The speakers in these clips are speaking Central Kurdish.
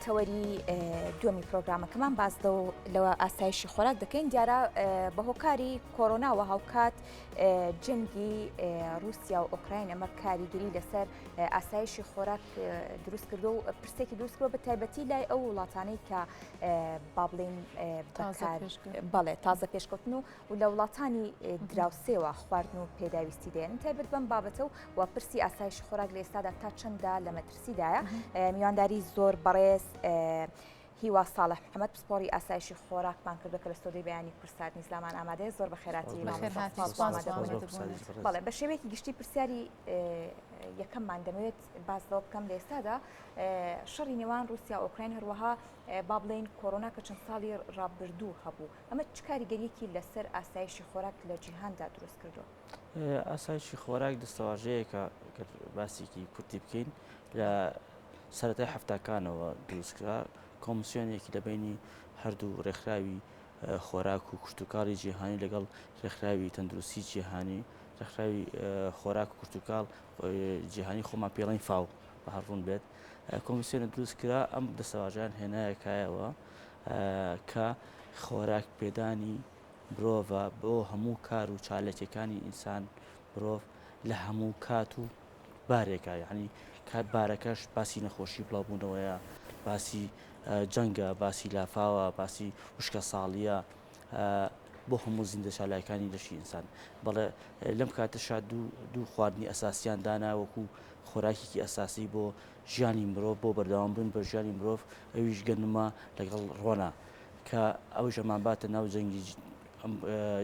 تەوەری دووەمی پرۆگرامەکەمان باس لەوە ئاسایشی خۆراک دەکەین دیارە بە هۆکاری کۆرۆناوە هاوکات جەنگی رووسیا و ئۆکراین ئەمە کاریگەری لەسەر ئاسایشی خۆراک دروست کردو و پرسێکی دروست کردوە بە تایبەتی لای ئەو وڵاتانەی کە با بڵین بەڵێ تازە پێشکەوتن و و لە وڵاتانی دراوسێوە خواردن و پێداویستی دێنن تایبەت بەم بابەتە و و پرسی ئاسایشی خۆراک لە ئێستادا تا چەندە لە مەترسیدایە میوانداری زۆر بەڕێز هیوا ساڵح محەممەد پسپۆری ئاسایشی خۆراکمان کردو کە لە ستۆدیۆی بەیانی کوردسات نیزلامان ئامادەیە زۆر بەخێراتی بەڵێ بە شێوەیەکی گشتی پرسیاری یەکەممان دەمەوێت باس لەوە بکەم لە ئێستادا شەڕی نێوان رووسیا ئۆکراین هەروەها با بڵێین کۆرۆنا کە چەند ساڵی ڕابردوو هەبوو ئەمە چ کاریگەریەکی لەسەر ئاسایشی خۆراک لە جیهاندا دروست کردووە؟ ئاسایشی خۆراک دەستەواژەیەکە گەر باسێکی کورتی بکەین لە سەرەتای حەفتاکانەوە دروستکرا کۆمسیۆنێکی لە بینی هەردوو ڕێکخراوی خۆراک و کشتتوکاڵی جیهانی لەگەڵ ڕێکخراوی تەندروستی جیهانی ڕێکخراوی خۆراک و کشتتوکاڵ جیهانی خۆمان پێڵین فاو بە هەر ڕوون بێت کۆمیسیۆنە دروست کرا ئەم دەستەواژەیان هێنایە کایەوە کە خۆراک پێدانی مرۆڤە بۆ هەموو کار و چاالەکیەکانی ئینسان مرۆڤ لە هەموو کات و بارێکە یعنی کات بارەکەش باسی نەخۆشی بڵاوبوونەوەیە باسی جەنگە باسی لافاوە باسی وشکە ساڵیە بۆ هەموو زیندە چالاکانی لەشی ئینسان بەڵێ لەم کاتەشا دوو خواردنی ئەساسیان دانا وەکو خۆراکێکی ئەساسی بۆ ژیانی مرۆڤ بۆ بەردەوام بوون بە ژیانی مرۆڤ ئەویش گەنمە لەگەڵ ڕۆنە کە ئەویش ئەمانباتە ناو جەنگی ئەم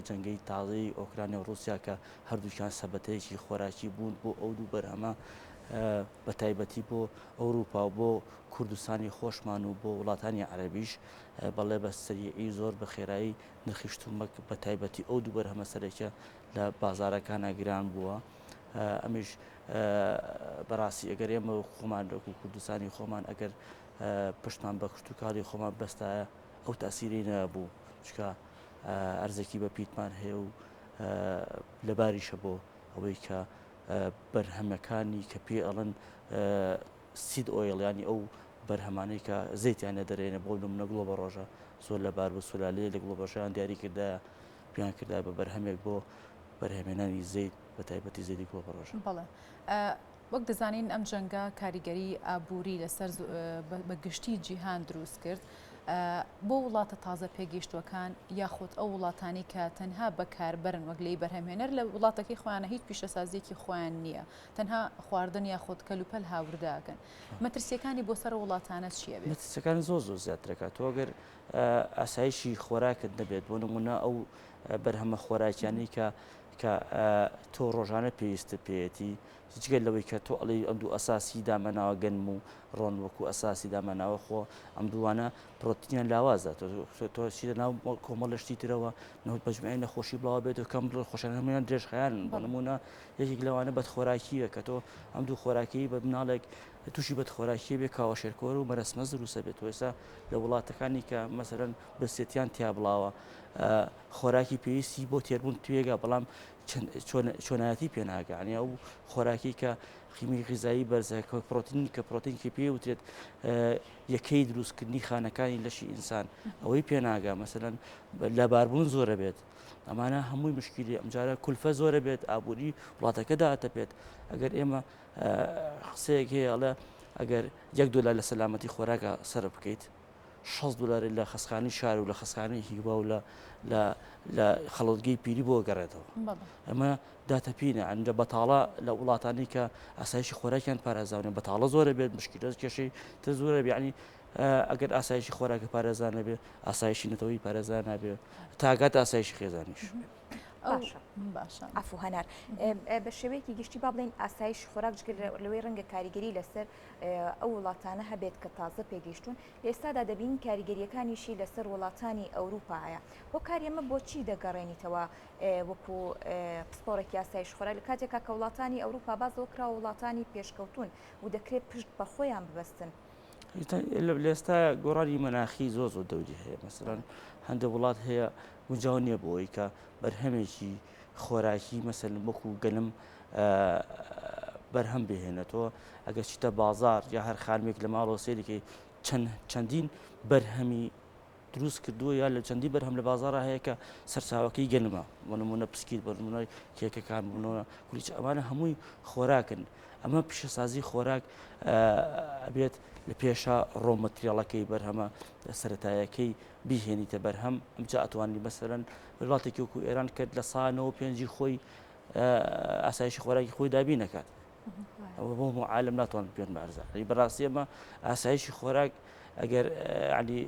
جەنگەی تازەی ئۆکرانیا و ڕووسیا کە هەردووکیان سەبەتەیەکی خۆراکی بوون بۆ ئەو دوو بەرهەمە بە تایبەتی بۆ ئەوروپا و بۆ کوردستانی خۆشمان و بۆ وڵاتانی عەرەبیش بەڵێ بە سەریعی زۆر بە خێرایی نرخی شتومەک بە تایبەتی ئەو دوو بەرهەمە سەرەکیە لە بازارەکانە گران بووە ئەمیش بەڕاستی ئەگەر ئێمە خۆمان وەکو کوردستانی خۆمان ئەگەر پشتمان بە کشتوکاڵی خۆمان بەستایە ئەو تاسیری نەبوو چکە ئەرزێکی بە پیتمان هەیە و لەباریشە بۆ ئەوەی کە بەرهەمەکانی کە پێ ئەڵن seed oil یانی ئەو بەرهەمانەی کە زەیتیان لێ دەرێنێ بۆ نمونە گوڵۆبە ڕۆژە زۆر لەبار بوو سولالەیە لە گوڵۆبەڕۆژەیان دیاری کردایە بیان کردایە بە بەرهەمێک بۆ بەرهەمێنانی زەیت بە تایبەتی زەیتی گوڵۆبە ڕۆژە. بەڵێ وەک دەزانین ئەم جەنگە کاریگەری ئابووری لەسەر بە گشتی جیهان دروست کرد بۆ وڵاتە تازە پێگەیشتووەکان یاخود ئەو وڵاتانی کە تەنها بەکاربەرن وەک لێی بەرهەمهێنەر لە وڵاتەکەی خۆیانە هیچ پیشەسازیەکی خۆیان نییە تەنها خواردن یاخود کەلوپەل هاوردە ئەکەن مەترسیەکانی بۆ سەر وڵاتانە چیە بێت؟ مەترسیەکانی زۆر زۆر زیاترەکات تۆ گەر ئاسایشی خۆراکت نەبێت بۆ نمونە ئەو بەرهەمە خۆراکیانەی کە کە تۆ ڕۆژانە پێویستت پێیەتی جگە لەوەی کە تۆ ئەڵێی ئەم دوو ئەساسی دامەناوە گەنم و ڕۆن وەکو ئەساسی دامەناوە خۆ ئەم دووانە پرۆتینیان لاوازە تۆ چیتە ناو کۆمەڵە شتی ترەوە نەوت بەجمعی نەخۆشی بڵاوە بێت و کەم خۆشیان هەمویان درێژخایەنن بۆ نمونە یەکێک لەوانە بەدخۆراکییە کە تۆ ئەم دوو خۆراکیی بە مناڵێک تووشی بەدخۆراکیە بێ کاوەشێرکۆر و مەرەسمە دروستە بێت تۆ ئێستا لە وڵاتەکانی کە مەسەرەن برسێتیان تیا بڵاوە خۆراکی پێویستی بۆ تێربوون توێگا بەڵام چۆنایەتی پێناگە ینی ئەو خۆراکی کە قیمی غیزایی بەرزە کە پرۆتین کە پرۆتین کە پێ وترێت یەکەی دروستکردنی خانەکانی لەشی ئینسان ئەوەی پێناگا مەسەلەن لەباربوون زۆرە بێت ئەمانە هەمووی مشکلی ئەمجارە کولفە زۆرە بێت ئابووری وڵاتەکە داتەپێت ئەگەر ئێمە قسەیەک هەیە ئەڵێ ئەگەر یەک دۆلار لە سەلامەتی خۆراکە سەر بکەیت 6 دلاری لە خەسخانی شار و لە خەسخانی هیوا و لە لە لە خەڵۆتگەی پیری بۆ گەڕێتەوە ئەمە داتەپینە ئەنجە بەتاڵە لە وڵاتانی کە ئاسایشی خۆراکیان پارێزاونە بەتاڵە زۆرە بێت مشکلە کێشەی تر زۆرە بیانی ئەگەر ئاسایشی خۆراکە پارێزان نەبێ ئاسایشی نەتەوەی پارێزان نابێ تاگات ئاسایشی خێزانیش. باشە باشە عفو هەنار بە شێوەیەکی گشتی با بڵێن ئاسایش خۆراک جگە لەوەی ڕەنگە کاریگەری لەسەر ئەو وڵاتانە هەبێت کە تازە پێگەیشتون لە ئێستادا دەبین کاریگەریەکانیشی لەسەر وڵاتانی ئەوروپا هەیە هۆکاری ئەمە بۆچی دەگەڕێنیتەوە وەکو پسپۆڕێکی ئاسایش خۆراک لە کاتێکا کە وڵاتانی ئەوروپا باس لەوە کراوە وڵاتانی پێشکەوتوون و دەکرێت پشت بە خۆیان ببەستن. لێستا گۆڕانی مەناخی زۆر زۆر دەوری هەیە مەسەلەن هەندێک وڵات هەیە گونجاو نییە بۆ ئەوەی کە بەرهەمێکی خۆراکی مەسەلەن وەکو گەنم بەرهەم بهێنێتەوە ئەگەر چیتە بازار یا هەر خانمێک لە ماڵەوە سەیرێکی چەند چەندین بەرهەمی دروست کردووە یا لە چەندی بەرهەم لە بازاڕا هەیە کە سەرچاوەکەی گەنمە بۆ نمونە پسکیت بۆ نمونە کێکەکان بۆ نمونە کولیچ ئەمانە هەمووی خۆراکن ئەمە پیشەسازی خۆراک ئەبێت لە پێشا raw material ەکەی بەرهەمە سەتایەکەی بیهێنیتە بەرهەم ئەمجا ئەتوانی مەسەرەن وڵاتێکی وەکو ئێران کرد لە سا 95 خۆی ئاسایشی خۆراکی خۆی دابین نەکات ئەوە بۆ هەموو عالم ناتوان پێن بەرزە ی بەڕاستی ئەمە ئاسایشی خۆراک ئەگەر ینی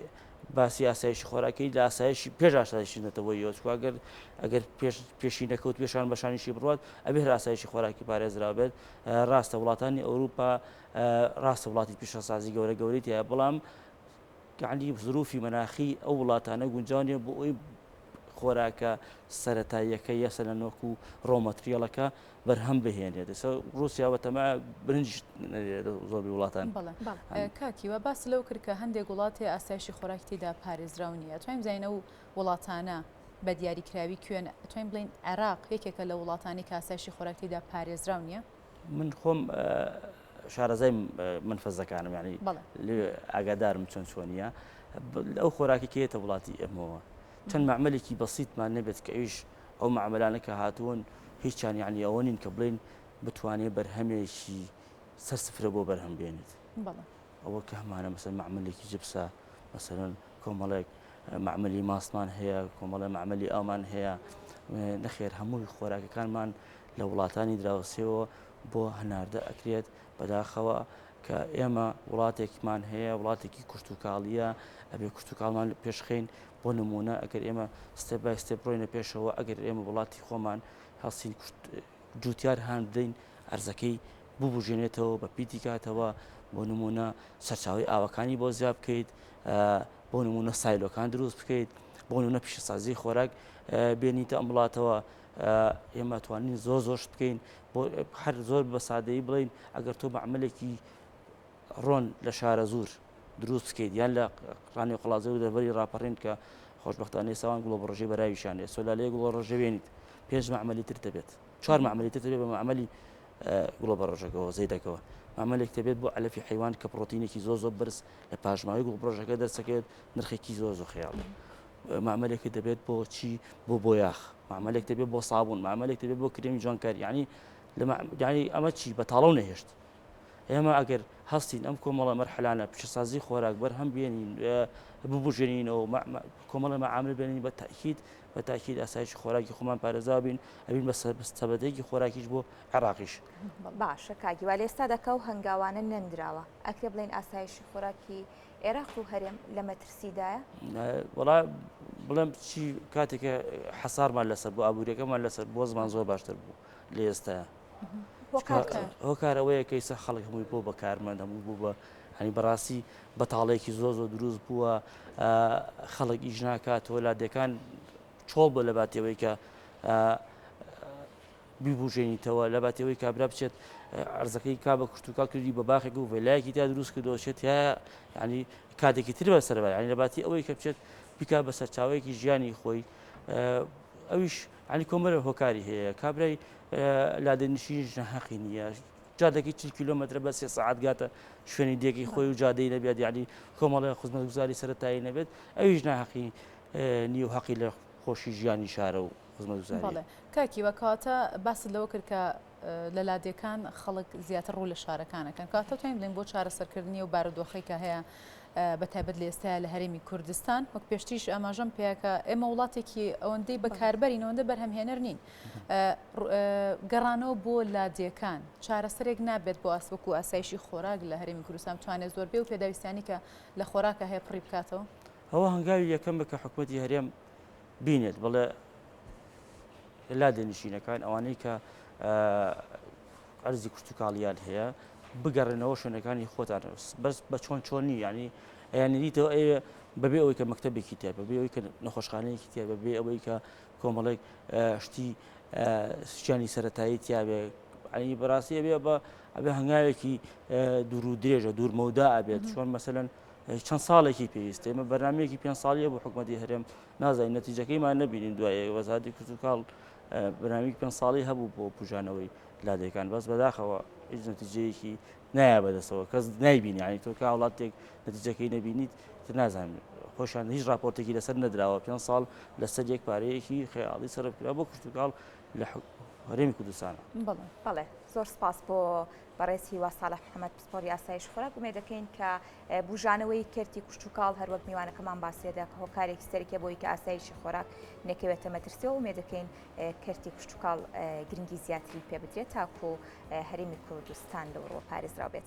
باسی ئاسایشی خۆراکی لە ئاسایشی پێش ئاسایشی نەتەوەیەوە چکە ئەگەر ئەگەر پێش پێشی نەکەوت پێشان بەشانیشی بڕات ئەبێ هەر ئاسایشی خۆراکی پارێزرا بێت ڕاستە وڵاتانی ئەوروپا ڕاستە وڵاتی پیشەسازی گەورە گەوری تیا بەڵام یەعنی زروفی مەناخی ئەو وڵاتانە گونجاو نیە بۆ ئەوی خۆراکە سەتاییەکە یەسەلەن وەکو raw material ەکە بەرهەم بهێنێت ئێستا ڕوسیا بە تەما برنج زۆربەی وڵاتان. بەڵێ کاک هیوا باست لەوە کرد کە هەندێک وڵات هەیە ئاسایشی خۆراکی تێیدا پارێزراو نییە ئەتوانین بزانین ئەو وڵاتانە بە دیاریکراوی کوێن ئەتوانین بڵێین عێراق یەکێکە لە وڵاتانی کە ئاسایشی خۆراک تێیدا پارێزراو نییە؟ من خۆم شارەزای منفەزەکانم یعنی ئاگادارم چۆن چۆنیە ئەو خۆراکی کێتە وڵاتی ئێمەوە چەند معملێکی بەسیتمان نەبێت کە ئەویش ئەو معملانە کە هاتوون هیچیان یعنی ئەوە نین کە بڵین بتوانێت بەرهەمێکی سەر سفرە بۆ بەرهەم بێنێت ئەوە کە هەمانە مەسەر معملێکی جپسە مەسەرەن کۆمەڵێک معملی ماستمان هەیە کۆمەڵێ معملی ئامان هەیە نەخێر هەمووی خۆراکەکانمان لە وڵاتانی دراوسێوە بۆ هەناردە ئەکرێت، بەداخەوە کە ئێمە وڵاتێکمان هەیە وڵاتێکی کشتوکاڵیە ئەبێ کشتوکاڵمان پێشخەین بۆ نمونە ئەگەر ئێمە step by step ڕۆینە پێشەوە ئەگەر ئێمە وڵاتی خۆمان هەڵسین جوتیار هان بدەین ئەرزەکەی ببژێنێتەوە بە پیتی کاتەوە بۆ نمونە سەرچاوی ئاوەکانی بۆ زیاد بکەیت بۆ نمونە silo کان دروست بکەیت بۆ نمونە پیشەسازی خۆراک بێنیتە ئەم وڵاتەوە ئێمە توانین زۆر زۆر شت بکەین بۆ هەر زۆر بە سادەیی بڵین ئەگەر تۆ مەعملێکی ڕۆن لە شارە زور دروست بکەیت یان لە ڕانی قڵازە و دەڤەری ڕاپەڕین کە خۆشببختانەی ساوان گوڵە بڕژەی بەراویشان ئێستا لە گوڵە ڕژەوێنیت پێنج معمەلی تر دەبێت چوار معمەلی تر دەبێت بە معمەلی گوڵە بەڕۆژەکەەوە زەیدەکەەوە معمەلێک دەبێت بۆ عەلەفی حیوان کە پرۆتینێکی زۆر زۆر بەرز لە پاشماوەی گوڵ پرۆژەکە دەرسەکەێت نرخێکی زۆر زۆر خەیاڵی مەعمەلێکت دەبێت بۆ چی بۆ بۆیاخ مەعمەلێک دەبێت بۆ سابوون مەعمەلێک دەبێت بۆ کرێمی جوانکاری یعنی یعنی ئەمە چی بە تاڵەو نەهێشت ئێمە ئەگەر هەستین ئەم کۆمەڵە مەرحلانە پیشەسازی خۆراک بەرهەم بێنین ببژێنینەوە کۆمەڵە مەعامل بێنین بە تاکید بە تاکید ئاسایشی خۆراکی خۆمان پارێزا بین ئەبین بە سەبەتێکی خۆراکیش بۆ عێراقیش. باشە کاک هیوا لە ئێستادا کە ئەو هەنگاوانە نەندراوە ئەکرێ بڵێین ئاسایشی خۆراکی عێراق و هەرێم لە مەترسیدایە؟ وەڵا بڵێم چی کاتێک حەسارمان لەسەر بۆ ئابوووریەکەمان لەسەر بۆ زمان زۆر باشتر بوو لە ئێستا هۆکارەوەیە کە ئیستا خەڵک هەمووی بۆ بەکارمەند هەموو بوو بە هەنی بەڕاستی بەتاڵێکی زۆر زۆر دروست بووە خەڵک ئیش ناکاتەوە لادێکان چۆڵ بۆ لە باتەوەی کە بیبوژێنیتەوە لە باتی ئەوەی کابرا بچێت ئەرزەکەی کا بە کشتوکاڵ کردی بە باخێک و ڤێلایەکی تیا دروست کردەوە چێت تیا ینی کاتێکی تر بەسەر بەر ینی لە باتی ئەوەی کە بچێت بکا بە سەرچاوەیەکی ژیانی خۆی ئەویش ینی کۆمەرە هۆکاری هەیە کابرای لادێنشین هەقی نییە جادەکەی 40 کیلۆمەترە بە سێ سەعات گاتە شوێنی دێکی خۆی و جادەی نەبێت یعنی کۆمەڵی خزمەتگوزاری سەرەتایی نەبێت ئەویش ناهەقی نیو هەقی لە خۆشی ژیانی شارە و خزمەتگوزاریە. بەڵێ کاک هیوا کەواتە باست لەوە کرد کە لە لادێکان خەڵک زیاتر ڕوو لە شارەکان ئەکەن کەواتە توانین بڵێین بۆ چارەسەرکردنی ئەو بارودۆخەی کە هەیە بە تایبەت لە ئێستایا لە هەرێمی کوردستان وەک پێشتریش ئاماژەم پێیا کە ئێمە وڵاتێکی ئەوەندەی بەکاربەرین ئەوەندە بەرهەمهێنەر نین گەڕانەوە بۆ لادێکان چارەسەرێک نابێت بۆ ئاست وەکو ئاسایشی خۆراک لە هەرێمی کوردستان بتوانێت زۆر بێ و پێداویستیانی کە لە خۆراکە هەیە پڕی بکاتەوە. ئەوە هەنگاوی یەکەمە کە حکومەتی هەرێم بینێت بڵێ لادێنشینەکان ئەوانەی کە ئەرزی کشتتوکاڵیان هەیە بگەڕێنەوە شوێنەکانی خۆتان بەس بە چۆن چۆنی ینی ئەیانریتەوە ئەوێ بەبێ ئەوەی کە مەکتتەبێکی تیا بەبێ ئەوەی کە نەخۆشخانەیەکی تیا بەبێ ئەوەی کە کۆمەڵێک شتی شتیانی سەتایی تیابێ ئەنی بەڕاستی ئەبێ بە ئەبێ هەنگاوێکی دوور و درێژە دوور مەودا ئەبێت چۆن مەسەلەن چەند ساڵێکی پێویستە ئێمە بەرنمەیەکی پێ ساڵیە بۆ حکوومەتی هەرێم نازانین نەتیجەکەیمان نەبینین دوای وەزارەتی کشتوکاڵ بەرنامەیەکی پێ ساڵی هەبوو بۆ بژانەوەی لادێکان بەس بەداخەوە. هیچ نەتیجەیەکی نایە بەدەستەوە کەس نایبینی یعنی تۆ کە وڵاتێک نەتیجەکەی نەبینیت تر نازانم خۆشیان هیچ راپۆرتێکی لەسەر نەدراوە پێ ساڵ لەسەر یەک پارەیەکی خەیاڵی سەرف کرا بۆ کشتوکاڵ لە هەرێمی کوردستانە. بەڵێ زۆر سپاس بۆ بەڕێز هیوا ساڵح محەمەد پسپۆڕی ئاسایش خۆراک ئومێد دەکەین کە بوژانەوەی کەرتی کشتوکاڵ هەروەک میوانەکەمان باسیدا کە هۆکارێکی سەرەکیە بۆی کە ئاسایشی خۆراک نەکەوێتە مەترسیەوە ئومێد دەکەین کەرتی کشتوکاڵ گرنگی زیاتری پێ بدرێت تاکو هەرێمی کوردستان لەو ڕووە پارێزراو بێت.